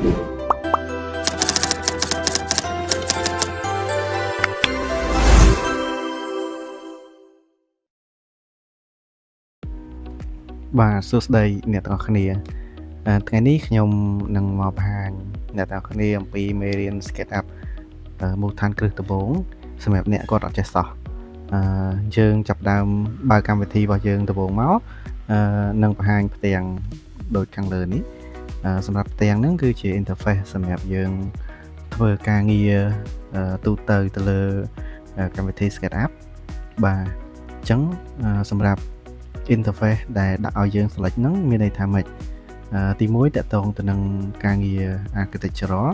បាទសួស្តីអ្នកទាំងអស់គ្នាថ្ងៃនេះខ្ញុំនឹងមកបង្ហាញអ្នកទាំងអស់គ្នាអំពីមេរៀន SketchUp មូលដ្ឋានគ្រឹះដំបូងសម្រាប់អ្នកគាត់អត់ចេះសោះអឺយើងចាប់ផ្ដើមបើកកម្មវិធីរបស់យើងដំបូងមកនឹងបង្ហាញផ្ទាំងដូចខាងលើនេះសម្រាប់ផ្ទាំងហ្នឹងគឺជា interface សម្រាប់យើងធ្វើការងារទូទៅទៅលើកម្មវិធី SketchUp បាទអញ្ចឹងសម្រាប់ interface ដែលដាក់ឲ្យយើង select ហ្នឹងមានន័យថាម៉េចទី1ទាក់ទងទៅនឹងការងារ architectural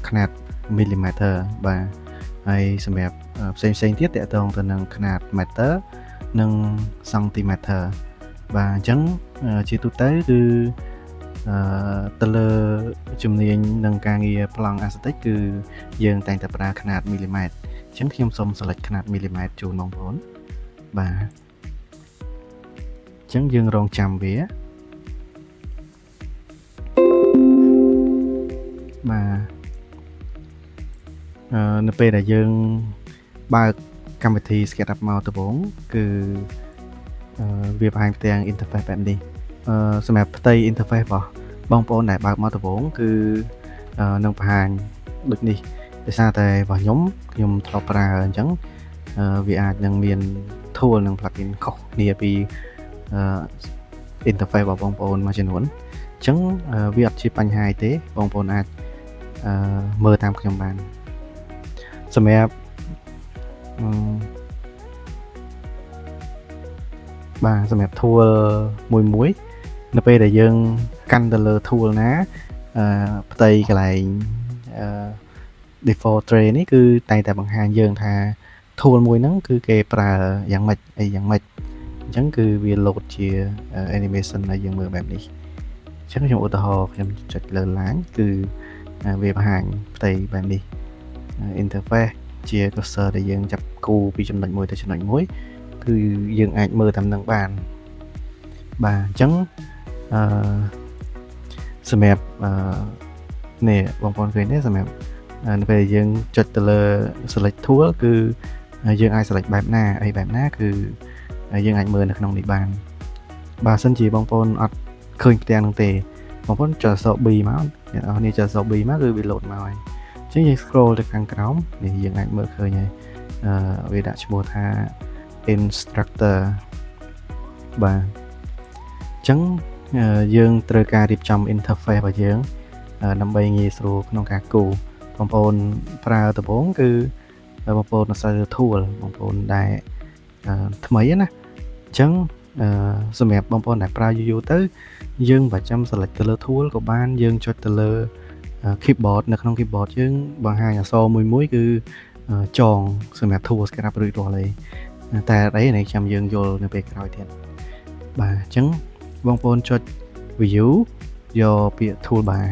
ខ្នាត millimeter បាទហើយសម្រាប់ផ្សេងផ្សេងទៀតទាក់ទងទៅនឹងខ្នាត meter និង centimeter បាទអញ្ចឹងជាទូទៅគឺអឺទៅលើជំនាញនិងការងារប្លង់ architect គឺយើងតែងតែប្រើខ្នាត millimeter អញ្ចឹងខ្ញុំសូម select ខ្នាត millimeter ជូនបងប្អូនបាទអញ្ចឹងយើងរងចាំវាបាទនៅពេលដែលយើងបើកកម្មវិធី SketchUp មកដំបូងគឺវាបង្ហាញផ្ទាំង interface បែបនេះសម្រាប់ផ្ទៃ interface របស់បងប្អូនដែលបើកមកដំបូងគឺនឹងបង្ហាញដូចនេះដោយសារតែរបស់ខ្ញុំខ្ញុំធ្លាប់ប្រើអញ្ចឹងវាអាចនឹងមាន tool និង plugin ខុសគ្នាពី interface របស់បងប្អូនមួយចំនួនអញ្ចឹងវាអត់ជាបញ្ហាទេបងប្អូនអាចមើលតាមខ្ញុំបានសម្រាប់អឺបាទសម្រាប់ tool មួយមួយនៅពេលដែលយើងកាន់ទៅលើ tool ណាផ្ទៃកន្លែងអឺ default tray នេះគឺតែងតែបង្ហាញយើងថា tool មួយហ្នឹងគឺគេប្រើយ៉ាងម៉េចអីយ៉ាងម៉េចអញ្ចឹងគឺវា load ជា animation ឲ្យយើងមើលបែបនេះអញ្ចឹងខ្ញុំឧទាហរណ៍ខ្ញុំចុចលើ line គឺវាបង្ហាញផ្ទៃបែបនេះ interface ជា cursor ដែលយើងចាប់គូពីចំណុចមួយទៅចំណុចមួយគឺយើងអាចមើលតាមនឹងបានបាទអញ្ចឹងអឺសម្រាប់អឺនេះបងប្អូនឃើញទេសម្រាប់នៅពេលយើងចុចទៅលើ select tool គឺយើងអាច select បែបណាអីបែបណាគឺយើងអាចមើលនៅក្នុងនេះបានបើសិនជាបងប្អូនអត់ឃើញផ្ទាំងហ្នឹងទេបងប្អូនចុចអក្សរ B មកអ្នកនរគ្នាចុចអក្សរ B មកគឺវា load មកហើយអញ្ចឹងយើង scroll ទៅខាងក្រោមនេះយើងអាចមើលឃើញហើយអឺវាដាក់ឈ្មោះថា instructor បាទអញ្ចឹងយើងត្រូវការរៀបចំ interface របស់យើងដើម្បីងាយស្រួលក្នុងការគូបងប្អូនប្រើដំបូងគឺបងប្អូនអត់សូវ tool បងប្អូនដែលថ្មីណាអញ្ចឹងសម្រាប់បងប្អូនដែលប្រើយូរៗទៅយើងមិនចាំ select ទៅលើ tool ក៏បានយើងចុចទៅលើ keyboard នៅក្នុង keyboard យើងបង្ហាញអក្សរមួយមួយគឺចងសម្រាប់ tool SketchUp រួចរាល់ហើយតែអីនេះចាំយើងយល់នៅពេលក្រោយទៀតបាទអញ្ចឹងបងប្អូនចុច view យកពាក្យ toolbar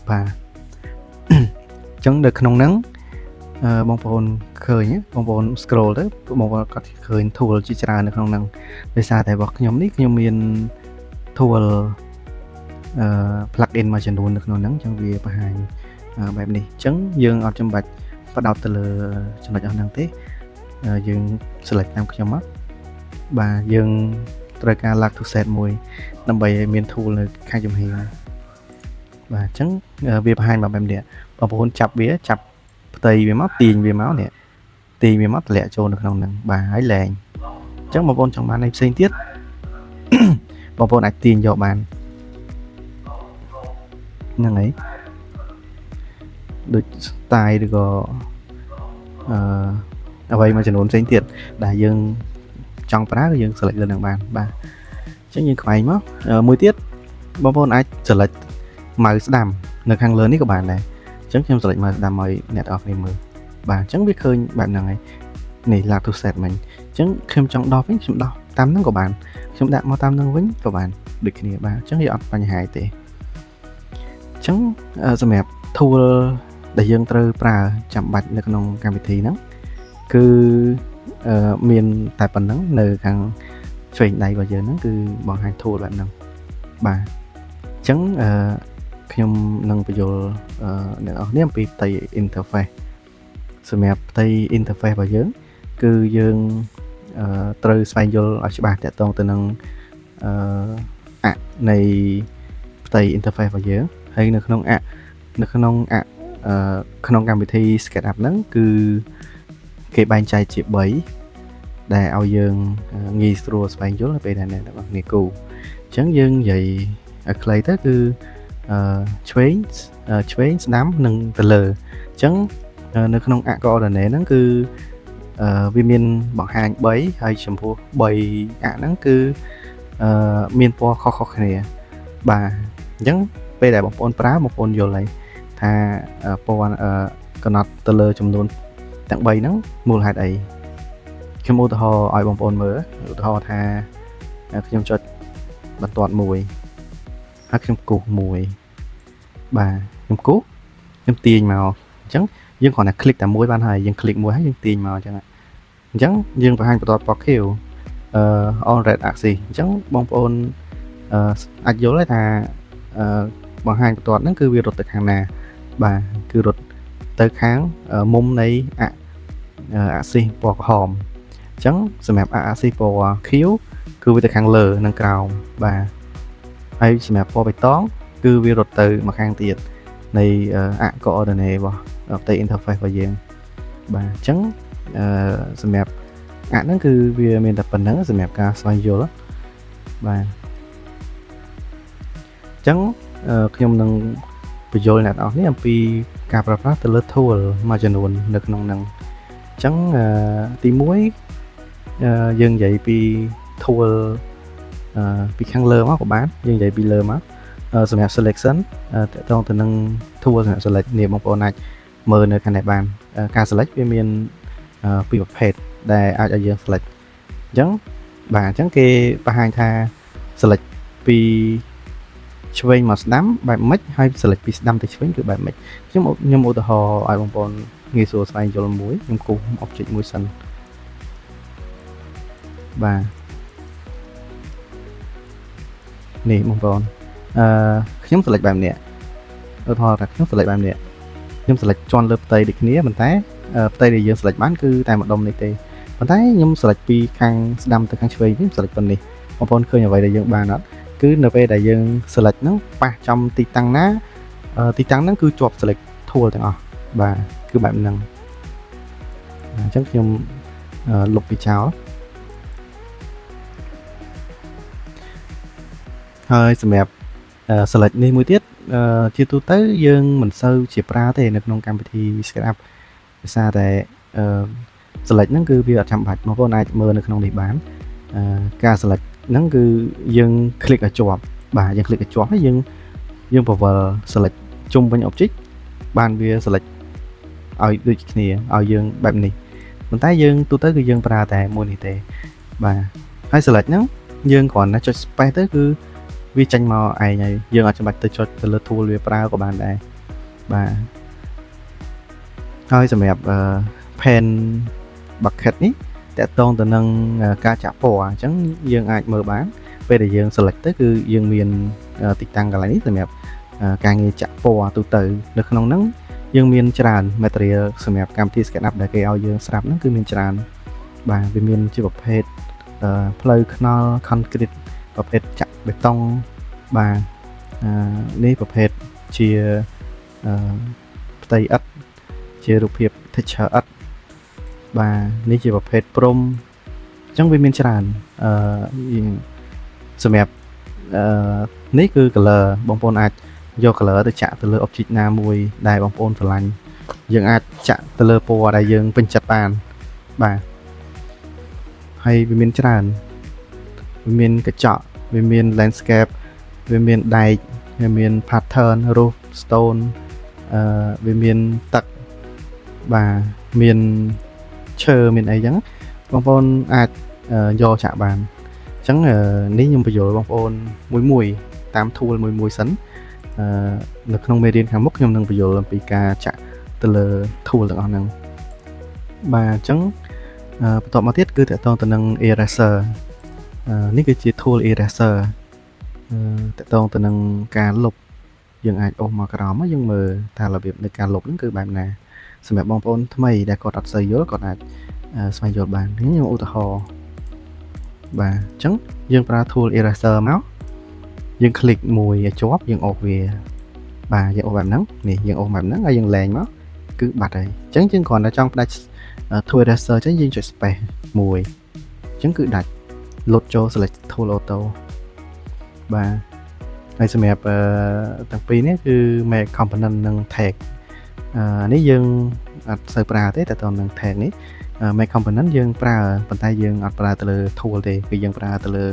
បាទអញ្ចឹងនៅក្នុងហ្នឹងបងប្អូនឃើញបងប្អូន scroll ទៅបងប្អូនគាត់ឃើញ tool ជាច្រើននៅក្នុងហ្នឹងដោយសារតែរបស់ខ្ញុំនេះខ្ញុំមាន tool plug in មួយចំនួននៅក្នុងហ្នឹងអញ្ចឹងវាបង្ហាញបែបនេះអញ្ចឹងយើងអត់ចាំបាច់ផ្ដោតទៅលើចំណុចអស់ហ្នឹងទេយើង select តាមខ្ញុំមកបាទយើងត្រូវការ large toolset មួយដើម្បីឲ្យមាន tool នៅខាងចំហៀងបាទអញ្ចឹងវាបង្ហាញមកបែបនេះបងប្អូនចាប់វាចាប់ផ្ទៃវាមកទាញវាមកនេះទាញវាមកតម្លាក់ចូលនៅក្នុងហ្នឹងបាទហើយលែងអញ្ចឹងបងប្អូនចង់បានអីផ្សេងទៀតបងប្អូនអាចទាញយកបានហ្នឹងហើយដូច style ឬក៏អ្វីមួយចំនួនផ្សេងទៀតដែលយើងចង់ប្រើគឺយើង select លើនឹងបានបាទអញ្ចឹងយើងខ្វែងមកមួយទៀតបងប្អូនអាច select mouse ស្ដាំនៅខាងលើនេះក៏បានដែរអញ្ចឹងខ្ញុំ select mouse ស្ដាំឲ្យអ្នកទាំងអស់គ្នាមើលបាទអញ្ចឹងវាឃើញបែបហ្នឹងហើយនេះ large toolset មិញអញ្ចឹងខ្ញុំចង់ដោះវិញខ្ញុំដោះតាមហ្នឹងក៏បានខ្ញុំដាក់មកតាមហ្នឹងវិញក៏បានដូចគ្នាបាទអញ្ចឹងវាអត់បញ្ហាទេអញ្ចឹងសម្រាប់ tool ដែលយើងត្រូវប្រើចាំបាច់នៅក្នុងកម្មវិធីហ្នឹងគឺមានតែប៉ុណ្្នឹងនៅខាងឆ្វេងដៃរបស់យើងហ្នឹងគឺបង្ហាញ tool បែបហ្នឹងបាទអញ្ចឹង ខ្ញុំនឹងពន្យល់អ្នកនរគ្នាអំពីផ្ទៃ interface សម្រាប់ផ្ទៃ interface របស់យើង គឺយើងត្រូវស្វែងយល់ឲ្យច្បាស់ទាក់ទងទៅនឹងអឺអនៃផ្ទៃ interface របស់យើងហើយនៅក្នុងអនៅក្នុងអក្នុងកម្មវិធី SketchUp ហ្នឹងគឺគេបែងចែកជា3ដែលឲ្យយើងងាយស្រួលស្វែងយល់នៅពេលដែលអ្នកទាំងអស់គ្នាគូអញ្ចឹងយើងនិយាយឲ្យខ្លីទៅគឺអឺឆ្វេងឆ្វេងស្ដាំនិងទៅលើអញ្ចឹងនៅក្នុងអ coordinate ហ្នឹងគឺអឺវាមានបង្ហាញ3ហើយចំពោះ3អហ្នឹងគឺអឺមានពណ៌ខុសៗគ្នាបាទអញ្ចឹងពេលដែលបងប្អូនប្រើបងប្អូនយល់ហើយថាពណ៌កំណត់ទៅលើចំនួនទាំង3ហ្នឹងមូលហេតុអីខ្ញុំឧទាហរណ៍ឲ្យបងប្អូនមើលឧទាហរណ៍ថាខ្ញុំចុចបន្ទាត់មួយហើយខ្ញុំគូសមួយបាទខ្ញុំគូសខ្ញុំទាញមកអញ្ចឹងយើងគ្រាន់តែ click តែមួយបានហើយយើង click មួយហើយយើងទាញមកអញ្ចឹងអញ្ចឹងយើងបង្ហាញបន្ទាត់ពណ៌ខៀវអឺ on red axis អញ្ចឹងបងប្អូនអឺអាចយល់ថាអឺបង្ហាញបន្ទាត់ហ្នឹងគឺវារត់ទៅខាងណាបាទគឺរត់ទៅខាងមុំនៃអ axis ពណ៌ក្រហមអញ្ចឹងសម្រាប់ axis ពណ៌ខៀវគឺវាទៅខាងលើនិងក្រោមបាទហើយសម្រាប់ពណ៌បៃតងគឺវារត់ទៅមកខាងទៀតនៃអ coordinate របស់ផ្ទៃ interface របស់យើងបាទអញ្ចឹងអឺសម្រាប់អហ្នឹងគឺវាមានតែប៉ុណ្្នឹងសម្រាប់ការស្វែងយល់បាទអញ្ចឹងខ្ញុំនឹងពន្យល់អ្នកនរនេះអំពីការប្រើប្រាស់ទៅលើ tool មួយចំនួននៅក្នុងហ្នឹងអញ្ចឹងទី1យើងនិយាយពី tool ពីខាងលើមកក៏បានយើងនិយាយពីលើមកសម្រាប់ selection ទាក់ទងទៅនឹង tool សម្រាប់ select នេះបងប្អូនអាចមើលនៅខាងនេះបានការ select វាមានពីរប្រភេទដែលអាចឲ្យយើង select អញ្ចឹងបាទអញ្ចឹងគេបង្ហាញថា select ពីឆ្វេងមកស្ដាំបែបម៉េចហើយ select ពីស្ដាំទៅឆ្វេងគឺបែបម៉េចខ្ញុំខ្ញុំឧទាហរណ៍ឲ្យបងប្អូនងាយស្រួលស្វែងយល់មួយខ្ញុំគូស object មួយសិនបាទនេះបងប្អូនអឺខ្ញុំ select បែបនេះឧទាហរណ៍ថាខ្ញុំ select បែបនេះខ្ញុំ select ជាន់លើផ្ទៃដូចគ្នាប៉ុន្តែផ្ទៃដែលយើង select បានគឺតែម្ដុំនេះទេប៉ុន្តែខ្ញុំ select ពីខាងស្ដាំទៅខាងឆ្វេងវិញ select ប៉ុណ្នេះបងប្អូនឃើញអ្វីដែលយើងបានអត់គឺនៅពេលដែលយើង select ហ្នឹងប៉ះចំទីតាំងណាទីតាំងហ្នឹងគឺជាប់ select tool ទាំងអស់បាទគឺបែបហ្នឹងអញ្ចឹងខ្ញុំលុបវាចោលហើយសម្រាប់ select នេះមួយទៀតជាទូទៅយើងមិនសូវជាប្រើទេនៅក្នុងកម្មវិធី SketchUp ដោយសារតែ select ហ្នឹងគឺវាអត់ចាំបាច់បងប្អូនអាចមើលនៅក្នុងនេះបានការ select ហ្នឹងគឺយើង click ឲ្យជាប់បាទយើង click ឲ្យជាប់ហើយយើងយើងពវល់ select ជុំវិញ object បានវា select ឲ្យដូចគ្នាឲ្យយើងបែបនេះប៉ុន្តែយើងទូទៅគឺយើងប្រើតែមួយនេះទេបាទហើយ select ហ្នឹងយើងគ្រាន់តែចុច space ទៅគឺវាចេញមកឯងហើយយើងអត់ចាំបាច់ទៅចុចទៅលើ tool វាប្រើក៏បានដែរបាទហើយសម្រាប់ paint bucket នេះទាក់ទងទៅនឹងការចាក់ពណ៌អញ្ចឹងយើងអាចមើលបានពេលដែលយើង select ទៅគឺយើងមានទីតាំងកន្លែងនេះសម្រាប់ការងារចាក់ពណ៌ទូទៅនៅក្នុងហ្នឹងយើងមានច្រើន material សម្រាប់កម្មវិធី SketchUp ដែលគេឲ្យយើងស្រាប់ហ្នឹងគឺមានច្រើនបាទវាមានជាប្រភេទផ្លូវថ្នល់ concrete ប្រភេទចាក់បេតុងបាទនេះប្រភេទជាផ្ទៃឥដ្ឋជារូបភាព texture ឥដ្ឋបាទនេះជាប្រភេទព្រំអញ្ចឹងវាមានច្រើនអឺសម្រាប់អឺនេះគឺ color បងប្អូនអាចយក color ទៅចាក់ទៅលើ object ណាមួយដែលបងប្អូនស្រឡាញ់យើងអាចចាក់ទៅលើពណ៌ដែលយើងពេញចិត្តបានបាទហើយវាមានច្រើនវាមានកញ្ចក់វាមាន landscape វាមានដែកវាមាន pattern roof stone អឺវាមានទឹកបាទមានឈើមានអីចឹងបងប្អូនអាចយកចាក់បានអញ្ចឹងនេះខ្ញុំពន្យល់បងប្អូនមួយមួយតាម tool មួយមួយសិនអឺនៅក្នុងមេរៀនខាងមុខខ្ញុំនឹងពន្យល់អំពីការចាក់ទៅលើ tool ទាំងអស់ហ្នឹងបាទអញ្ចឹងបន្ទាប់មកទៀតគឺទាក់ទងទៅនឹង eraser នេះគឺជា tool eraser ទាក់ទងទៅនឹងការលុប យើងអាចអូសមកក្រោមមកយើងមើលថារបៀបនៃការលុបហ្នឹងគឺបែបណាសម្រាប់បងប្អូនថ្មីដែលគាត់អត់សូវយល់គាត់អាចស្វែងយល់បានខ្ញុំឧទាហរណ៍បាទអញ្ចឹងយើងប្រើ tool eraser មកយើង click មួយឲ្យជាប់យើងអូសវាបាទយើងអូសបែបហ្នឹងនេះយើងអូសបែបហ្នឹងហើយយើងលែងមកគឺបាត់ហើយអញ្ចឹងយើងគ្រាន់តែចង់ផ្ដាច់ tool eraser អញ្ចឹងយើងចុច space មួយអញ្ចឹងគឺដាច់លុតចូល select tool auto បាទហើយសម្រាប់ទាំងពីរនេះគឺ make component និង tag នេះយើងអត់សូវប្រើទេតែតនឹង tag នេះ make component យើងប្រើប៉ុន្តែយើងអត់ប្រើទៅលើ tool ទេគឺយើងប្រើទៅលើ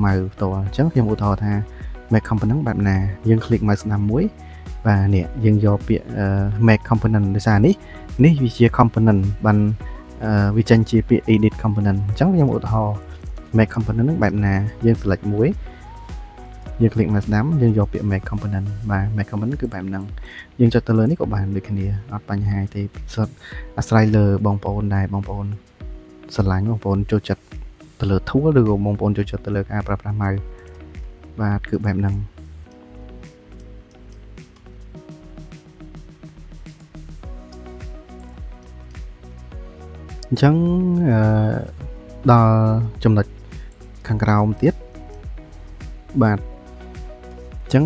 mouse ផ្ទាល់អញ្ចឹងខ្ញុំឧទាហរណ៍ថា make component បែបណាយើង click mouse ស្ដាំមួយបាទនេះយើងយកពាក្យ make component ដោយសារនេះនេះវាជា component បានវាចេញជាពាក្យ edit component អញ្ចឹងខ្ញុំឧទាហរណ៍ make component ហ្នឹងបែបណាយើង select មួយយើង click មកស្ដាំយើងយកពាក្យ make component បាទ make component គឺបែបហ្នឹងយើងចុចទៅលើនេះក៏បានដូចគ្នាអត់បញ្ហាទេសុទ្ធអាស្រ័យលើបងប្អូនដែរបងប្អូនស្រឡាញ់បងប្អូនចូលចិត្តទៅលើ tool ឬក៏បងប្អូនចូលចិត្តទៅលើការប្រើប្រាស់ mouse បាទគឺបែបហ្នឹងអញ្ចឹងអឺដល់ចំណុចខាងក្រោមទៀតបាទអញ្ចឹង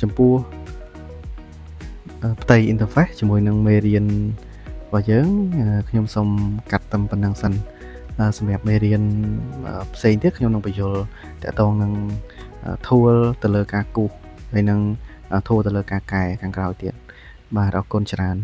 ចំពោះផ្ទៃ interface ជាមួយនឹងមេរៀនរបស់យើងខ្ញុំសូមកាត់តែប៉ុណ្ណឹងសិនសម្រាប់មេរៀនផ្សេងទៀតខ្ញុំនឹងពន្យល់ទាក់ទងនឹង tool ទៅលើការគូសហើយនឹង tool ទៅលើការកែខាងក្រោយទៀតបាទអរគុណច្រើន។